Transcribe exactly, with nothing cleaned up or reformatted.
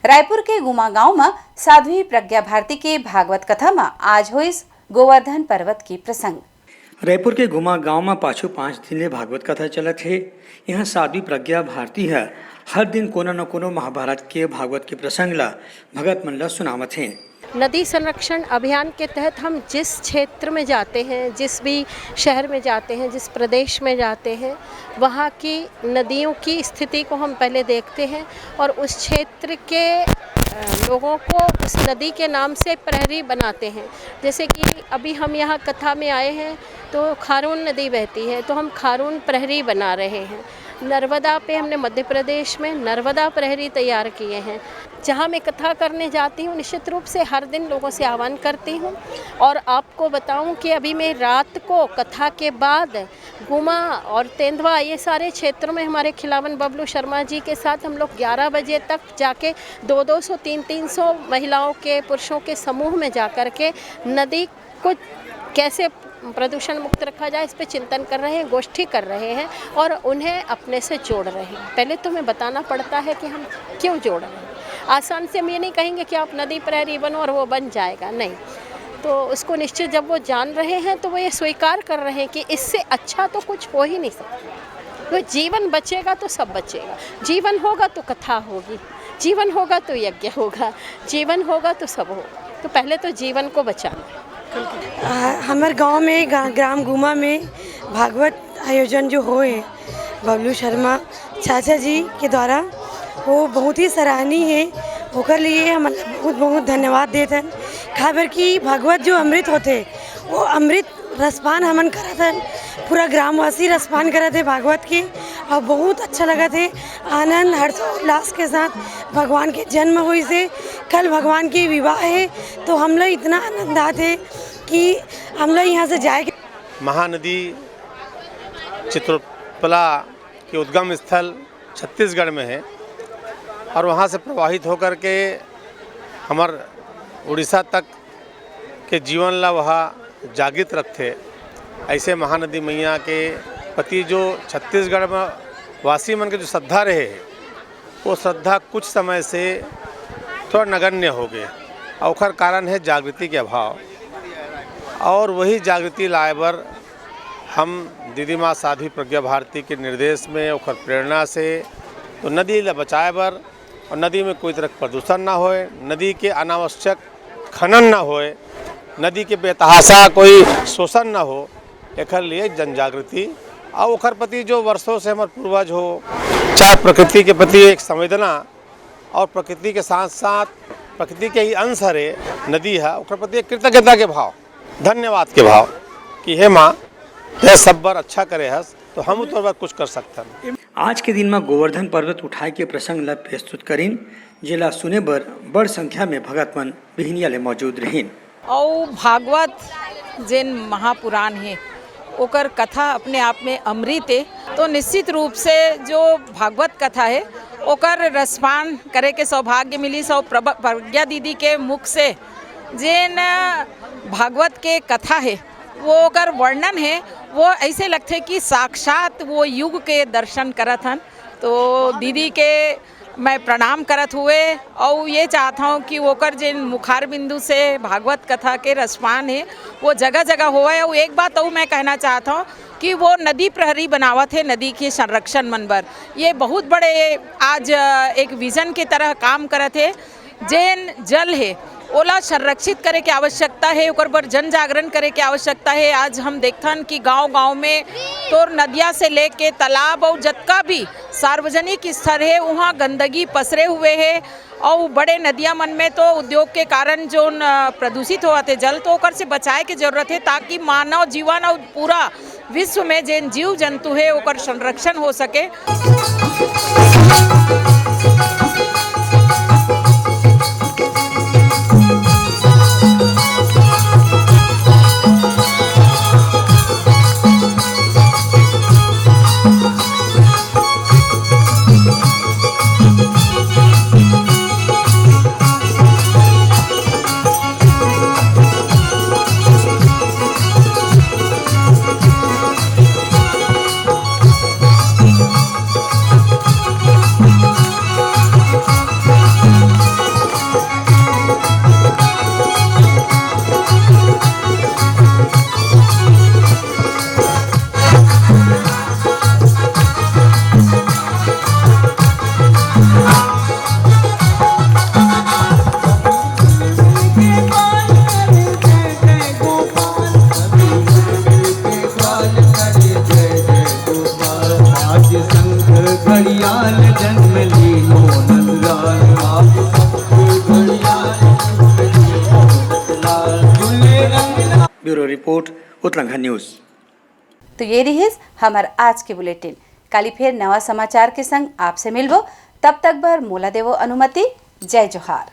रायपुर के गुमा गांव म साध्वी प्रज्ञा भारती के भागवत कथा म आज होइस गोवर्धन पर्वत के प्रसंग। रायपुर के गुमा गांव म पाछू पांच दिन ले भागवत कथा चलत हे। इहां साध्वी प्रज्ञा भारती ह हर दिन कोनो न कोनो महाभारत के भागवत के प्रसंग ल भगत मन ल सुनावत हे। नदी संरक्षण अभियान के तहत हम जिस क्षेत्र में जाते हैं, जिस भी शहर में जाते हैं, जिस प्रदेश में जाते हैं, वहाँ की नदियों की स्थिति को हम पहले देखते हैं और उस क्षेत्र के, अ, लोगों को उस नदी के नाम से प्रहरी बनाते हैं। जैसे कि अभी हम यहाँ कथा में आए हैं, तो खारून नदी बहती है, तो हम खारून प्रहरी बना रहे हैं। नर्मदा पे हमने मध्य प्रदेश में नर्मदा प्रहरी तैयार किए हैं। जहाँ मैं कथा करने जाती हूँ, निश्चित रूप से हर दिन लोगों से आह्वान करती हूँ। और आपको बताऊँ कि अभी मैं रात को कथा के बाद गुमा और तेंदवा, ये सारे क्षेत्रों में हमारे खिलावन बबलू शर्मा जी के साथ हम लोग ग्यारह बजे तक जाके दो दो सौ, तीन तीन सौ महिलाओं के, पुरुषों के समूह में जा कर के नदी को कैसे प्रदूषण मुक्त रखा जाए, इस पे चिंतन कर रहे हैं, गोष्ठी कर रहे हैं और उन्हें अपने से जोड़ रहे हैं। पहले तो हमें बताना पड़ता है कि हम क्यों जोड़ रहे हैं। आसान से हम ये नहीं कहेंगे कि आप नदी प्रहरी बनो और वो बन जाएगा, नहीं। तो उसको निश्चित जब वो जान रहे हैं, तो वो ये स्वीकार कर रहे हैं कि इससे अच्छा तो कुछ हो ही नहीं सकता। तो जीवन बचेगा तो सब बचेगा, जीवन होगा तो कथा होगी, जीवन होगा तो यज्ञ होगा, जीवन होगा तो सब होगा। तो पहले तो जीवन को बचाना। आ, हमर गांव में, गा-, ग्राम गुमा में भागवत आयोजन जो होए बबलू शर्मा चाचा जी के द्वारा, वो बहुत ही सराहनीय है। ओकर लिए हम बहुत बहुत धन्यवाद देत हन। काबर कि भागवत जो अमृत होथे, वो अमृत रसपान हमन करत हन, पूरा ग्रामवासी रसपान करत हे भागवत के, और बहुत अच्छा लगत हे। आनंद, हर्षोल्लास के साथ भगवान के जन्म होइस हे। कल भगवान के विवाह हे, तो हमला इतना आनंद आत हे कि हमला यहाँ से जाए के महानदी चित्रोत्पला के उद्गम स्थल छत्तीसगढ़ में है और वहाँ से प्रवाहित होकर के हमर उड़ीसा तक के जीवन ला वह जागृत रखथे। ऐसे महानदी मैया के प्रति जो छत्तीसगढ़ में वासी मन के जो श्रद्धा रहे है, वो श्रद्धा कुछ समय से थोड़ा नगण्य हो गए और ओखर कारण है जागृति के अभाव। और वही जागृति लाए बर हम दीदी माँ साध्वी प्रज्ञा भारती के निर्देश में, ओखर प्रेरणा से, तो नदी ला बचाए बर और नदी में कोई तरह के प्रदूषण ना होए, नदी के अनावश्यक खनन ना होए, नदी के बेतहाशा कोई शोषण ना हो, एकर लिए जन जागृति और ओकर प्रति जो वर्षों से हमारे पूर्वज हो, चाहे प्रकृति के प्रति एक संवेदना और प्रकृति के साथ साथ प्रकृति के ही अंश हरे नदी है, ओकर प्रति एक कृतज्ञता के भाव, धन्यवाद के भाव कि हे माँ, तै सब बर अच्छा करे हस, तो हम तोर बर कुछ कर सकथन। आज के दिन म गोवर्धन पर्वत उठाए के प्रसंग ल प्रस्तुत करिन, जेला सुने बर बड़ संख्या में भगत मन बिहनिया ले मौजूद रहिन। अउ भागवत जेन महापुराण हे, ओकर कथा अपने आप में अमृत हे। तो निश्चित रूप से जो भागवत कथा हे, ओकर रसपान करे के सौभाग्य मिलिस। अउ प्रभ-, प्रज्ञा दीदी के मुख से जेन भागवत के कथा हे, वो ओकर वर्णन हे, वो ऐसे लगथे कि साक्षात वो युग के दर्शन करत हन। तो दीदी के मैं प्रणाम करत हुए अउ ये चाहत हूँ कि ओकर जेन मुखार बिंदु से भागवत कथा के रसपान हे, वो जगह जगह होवय। अउ एक बात अउ मैं कहना चाहत हूँ कि वो नदी प्रहरी बनावत हे, नदी के संरक्षण मन बर। ये बहुत बड़े आज, अ, एक विजन के तरह काम करत हे। जेन जल हे, ओला संरक्षित करे के आवश्यकता हे, ओकर बर जन जागरण करे के आवश्यकता हे। आज हम देखथन कि गांव-गांव में तोर नदिया से लेके तालाब अउ जतका भी सार्वजनिक स्थल हे, उहाँ गंदगी पसरे हुए हे। अउ बड़े नदिया मन में तो उद्योग के कारण जोन, अ, प्रदूषित होवत हे जल, तो ओकर से बचाए के जरूरत हे, ताकि मानव जीवन अउ पूरा विश्व में जेन जीव जंतु हे, ओकर संरक्षण हो सके। संघा न्यूज। तो ये रिहिस हमर आज के बुलेटिन। काली फेर नवा समाचार के संग आपसे मिलबो, तब तक बर मोला देवो अनुमति। जय जोहार।